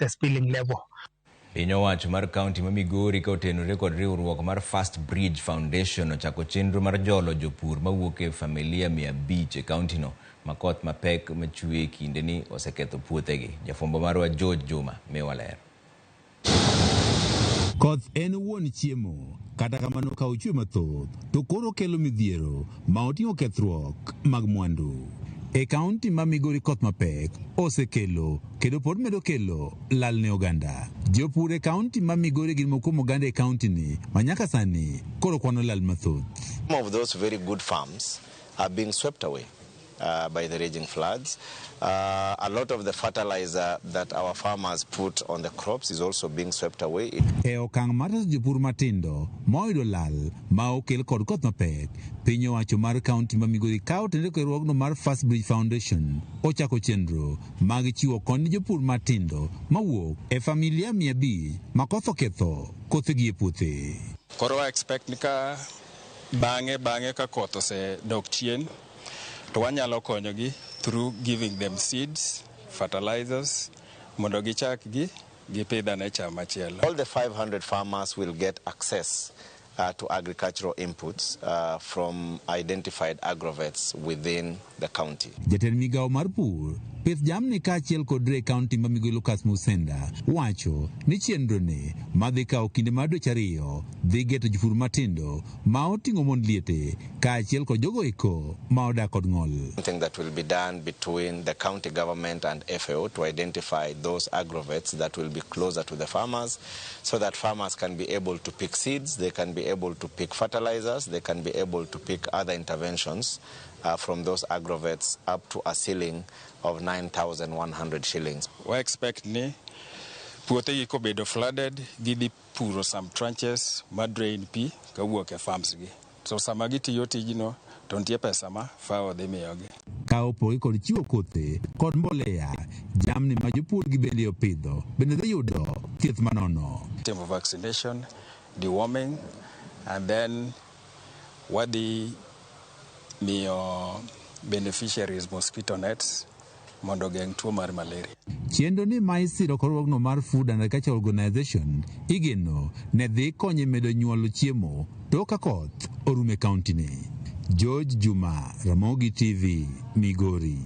the spilling level. Piny owacho mar kaunti ma Migori ka otenore kod riwruok mar First Bridge Foundation ochako chenro mar jolo jopur mawuok e familia 500 e kauntino ma koth mapek machwe e kindeni oseketho puothegi. Jafwambo marwa George Juma miyowa ler. Koth en wuon chiemo, kata kamano ka ochwe mathoth to koro kelo midhiero ma oting'o kethruok mag mwandu. E kaunti ma Migori koth mapek osekelo kendo pod medo kelo lal ne oganda. Jopur e kaunti ma Migori gin moko kuom oganda e kaunti ni ma nyaka sani koro kwano lal mathoth. Some of those very good farms are being swept away by the raging floods. A lot of the fertilizer that our farmers put on the crops is also being swept away. E okang' mar reso jopur matindo ma oyudo lal ma okel kod koth mapek, piny owacho mar kaunti ma Migori ka otenore kod riwruogno mar First Bridge Foundation ochako chenro mag chiwo kony ne jopur matindo mawuok e familia 500 ma koth oketho kothegi e puothe. Koro wa expect ni ka bang'e ka koth osedok chien to wanyalo konyogi through giving them seeds, fertilizers mondo gichak gi gipidh ane cham machielo. All the 500 farmers will get access to agricultural inputs from identified agrovets within the county. Jatend migawo mar pur, pith jamni kaachiel kod re e kaunti ma Migori Lucas Musenda wacho ni chenro ni madhi kawo kinde mar dweche 2 dhi geto jopur matindo ma oting'o mond liete kaachiel kod jogo eko ma odak kod ng'ol. Something that will be done between the county government and FAO to identify those agrovets that will be closer to the farmers so that farmers can be able to pick seeds, they can be able to pick fertilizers, they can be able to pick other interventions from those agrovets up to a ceiling of 9,100 shillings. We expect ni puothegi kobedo flooded, gidhi puro some trenches ma drain pi kawuok e farms gi. So sama gitiyo tijno to nitie pesa ma FAO dhi miyogi. Ka opogi kod chiwo kothe kod mbolea, jamni ma jopur gi bende opidho bende dhi yudo thieth manono. Timo vaccination, deworming, and then wadhi miyo beneficiaries mosquito nets mondo ogeng' tuo mar malaria. Chenro ni ma isiro kod riwruogno mar Food and Agriculture Organization igeno ne dhi konyo e medo nyuolo chiemo tok ka koth orumo e kaunti ni. George Juma, Ramogi TV, Migori.